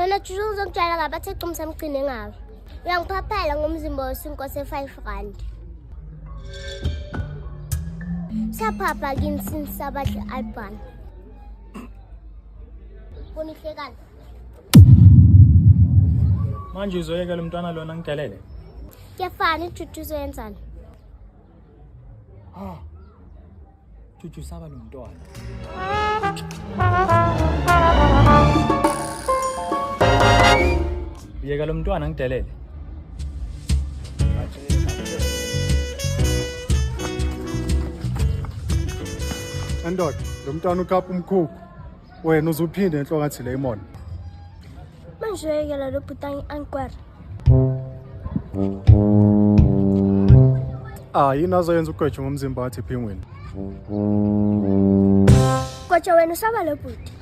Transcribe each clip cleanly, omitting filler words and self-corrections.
Wena Juju uzongijwayela kabi athe qumisa mgcine ngawe. Uyangiphaphela ngomzimba wesinkwa se-5 rand. Saphapha kini sinisabadla album. Bonihlekana. Manje uzoyeka lo mntwana lona ngidelele. Kuyafana ijuju uzoyenzani? Ah. Juju saba lo mntwana. Yeka lo mntwana ngidelele. Ndoda, lo mntwana ukhapha umkhukhu. Wena uzuphinde enhloko ngathi lemon. Manje uyekela lo bhuti angikwara. Ah, yini azoyenza ugweje ngomzimba wathi penguin? Kodwa wena usaba lo bhuti.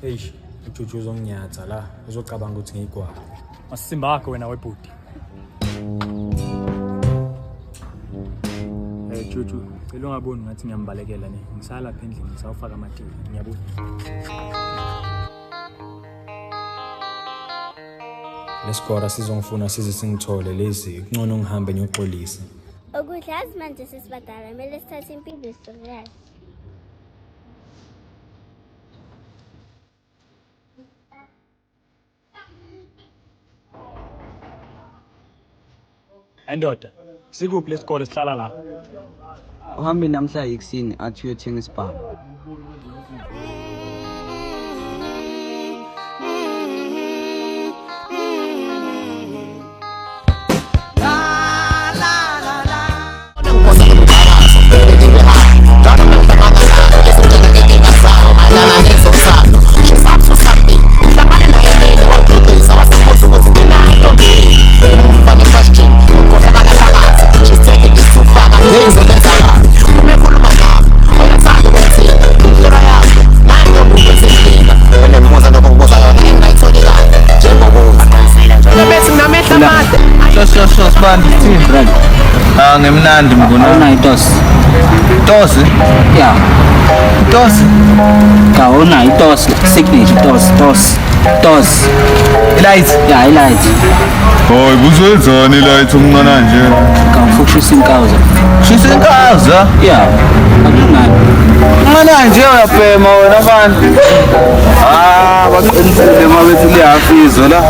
Eish, uJuju uzonginyatha la, uzocabanga ukuthi ngiyigwala. Masimba wakho wena webhuti. Eh Juju, cela ungaboni ngathi ngiyambalekela ne. Ngisala lapha endlini ngisawufaka amatiki. Ngiyabuya. Lesigora sizongifuna size singithole lezi kungcono ngihambe ngiyoxolisa. Ukudla azi manje sesibadala kumele sithathe impilo serious. Endoda, sikuphi lesikole sihlala la? Uhambe namhla ekuseni athi uyothenga isibhamu. Sho sibandi thini? Ah ngemnandi mnguni. Awunayo itosi. Tosi? Yeah. Tosi? Cha awunayo itosi. Signature itosi, tosi. Tosi. Light. Yeah, i-light. Hayi kuzwenzani light umncane nje? Cha ufuna ukushisa inkawuza. Shisa inkaza. Yeah. Akunani. Umncane nje uyabhema wena mfana. Ah baqinisile mabethi liyafizo la.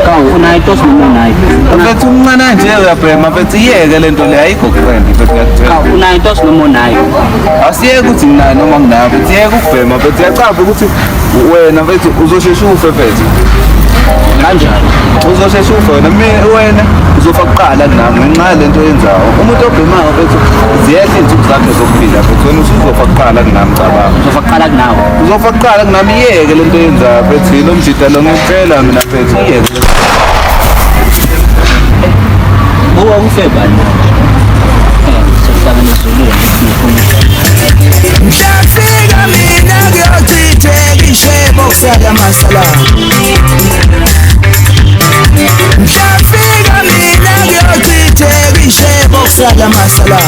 Cha unayo itosi noma unayo? Mfethu umncane nje uyabhema mfethu iyeke lento le ayikho grand mfethu Cha ngiyakutshela. unayo itosi noma unayo? Asiyeke ukuthi nginayo noma nginayo mfethu iyeke ukubhema mfethu uyacaba ukuthi wena mfethu uzosheshe ufe mfethu. Kanjani? Uzosheshe ufe wena wena uzofa kuqala kunami ngenxa yalento oyenzayo. Umuntu obhemayo mfethu ziyehla iy'nsuku zakhe zokuphila mfethu wena usuzofa kuqala kunami cabanga. Uzofa kuqala kunawe. Uzofa kuqala kunami iyeke lento oyenzayo mfethu yilo mjida lo ngiyakutshela mina mfethu iyeke. Buka kufe bani manje? Eh, sekuhlangene ezulwini. Ngiyafika mina kuyochitheka ishebo kusala masala. Ngiyafika mina kuyochitheka ishebo kusala masala.